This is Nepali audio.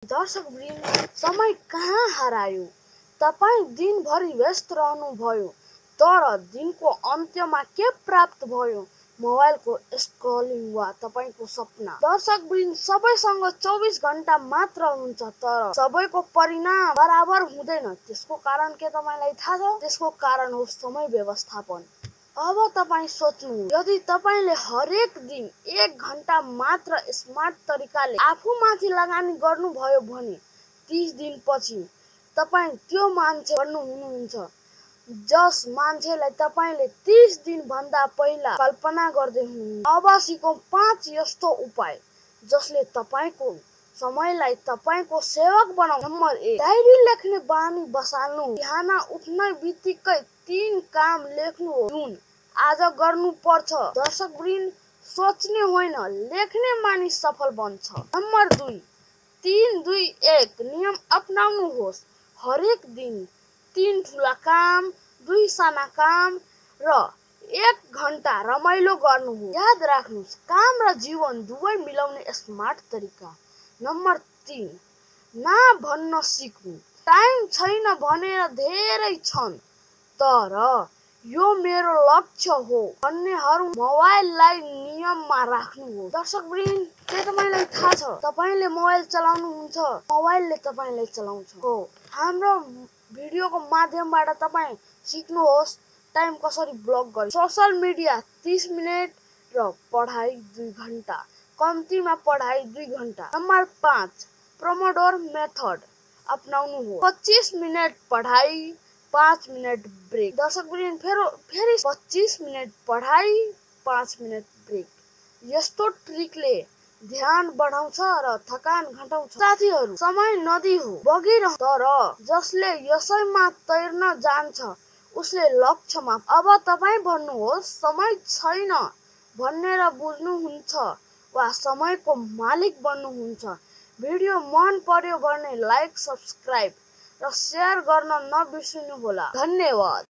दर्शकवृन्द, समय कहाँ हरायो? तपाईँ दिनभरि व्यस्त रहनुभयो, तर दिनको अन्त्यमा के प्राप्त भयो? मोबाइलको स्क्रलिङ वा तपाईँको सपना? दर्शकवृन्द, सबैसँग 24 घण्टा मात्र हुन्छ, तर सबैको परिणाम बराबर हुँदैन। त्यसको कारण के तपाईँलाई थाहा छ? त्यसको कारण हो समय व्यवस्थापन। अब तपाईँ सोच्नु, यदि तपाईले हरेक दिन 1 घण्टा मात्र स्मार्ट तरिकाले आफूमाथि लगानी गर्नुभयो भने 30 दिनपछि तपाईँ त्यो मान्छे बन्नुहुन्छ जस मान्छेलाई तपाईले 30 दिनभन्दा पहिला कल्पना गर्दै हुनुहुन्थ्यो। अब सिकौं 5 यस्तो उपाय जसले तपाईको समयलाई तपाईको सेवक बनाउँछ। नम्बर 1, डायरी लेख्ने बानी बसाल्नु। बिहान उठ्ने बित्तिकै 3 काम लेख्नुहोस् जुन आज गर्नुपर्छ। दर्शकवृन्द, सोच्ने होइन, लेख्ने मानिस सफल बन्छ। नम्बर 2, 3-2-1 नियम अपनाउनुहोस्। हरेक दिन 3 ठूला काम, 2 साना काम र 1 घण्टा रमाइलो गर्नुहोस्। याद राख्नुहोस्, काम र जीवन दुवै मिलाउने स्मार्ट तरिका। नम्बर 3, ना भन्न सिक्नु। टाइम छैन भनेर धेरै छन्, तर यो मेरो लक्ष्य हो भन्नेहरू मोबाइललाई नियममा राख्नुहोस्। दर्शकवृन्द, के तपाईलाई थाहा छ? तपाईले मोबाइल चलाउनुहुन्छ, मोबाइलले तपाईलाई चलाउँछ हो। हाम्रो भिडियोको माध्यमबाट तपाईँ सिक्नुहोस् टाइम कसरी ब्लक गर्ने। सोशल मिडिया 30 मिनेट र पढाइ 2 घण्टा। कम्तीमा पढाइ 2 घण्टा। नम्बर 5, पोमोडोर मेथड अपनाउनुहोस्। 25 मिनेट पढाइ, 5 मिनेट ब्रेक। दर्शकवृन्द, फेरि 25 मिनेट पढाइ, 5 मिनेट ब्रेक। यस्तो ट्रिकले ध्यान बढाउँछ र थकान घटाउँछ। साथीहरू, समय नदी हो, बगिरहन्छ, तर जसले यसैमा तैर्न जान्छ उसले लक्ष्यमा। अब तपाईँ भन्नुहोस्, समय छैन भनेर बुझ्नुहुन्छ वा समयको मालिक बन्नुहुन्छ? भिडियो मन पर्यो भने लाइक, सब्स्क्राइब र शेयर गर्न नबिर्सनुहोला। धन्यवाद।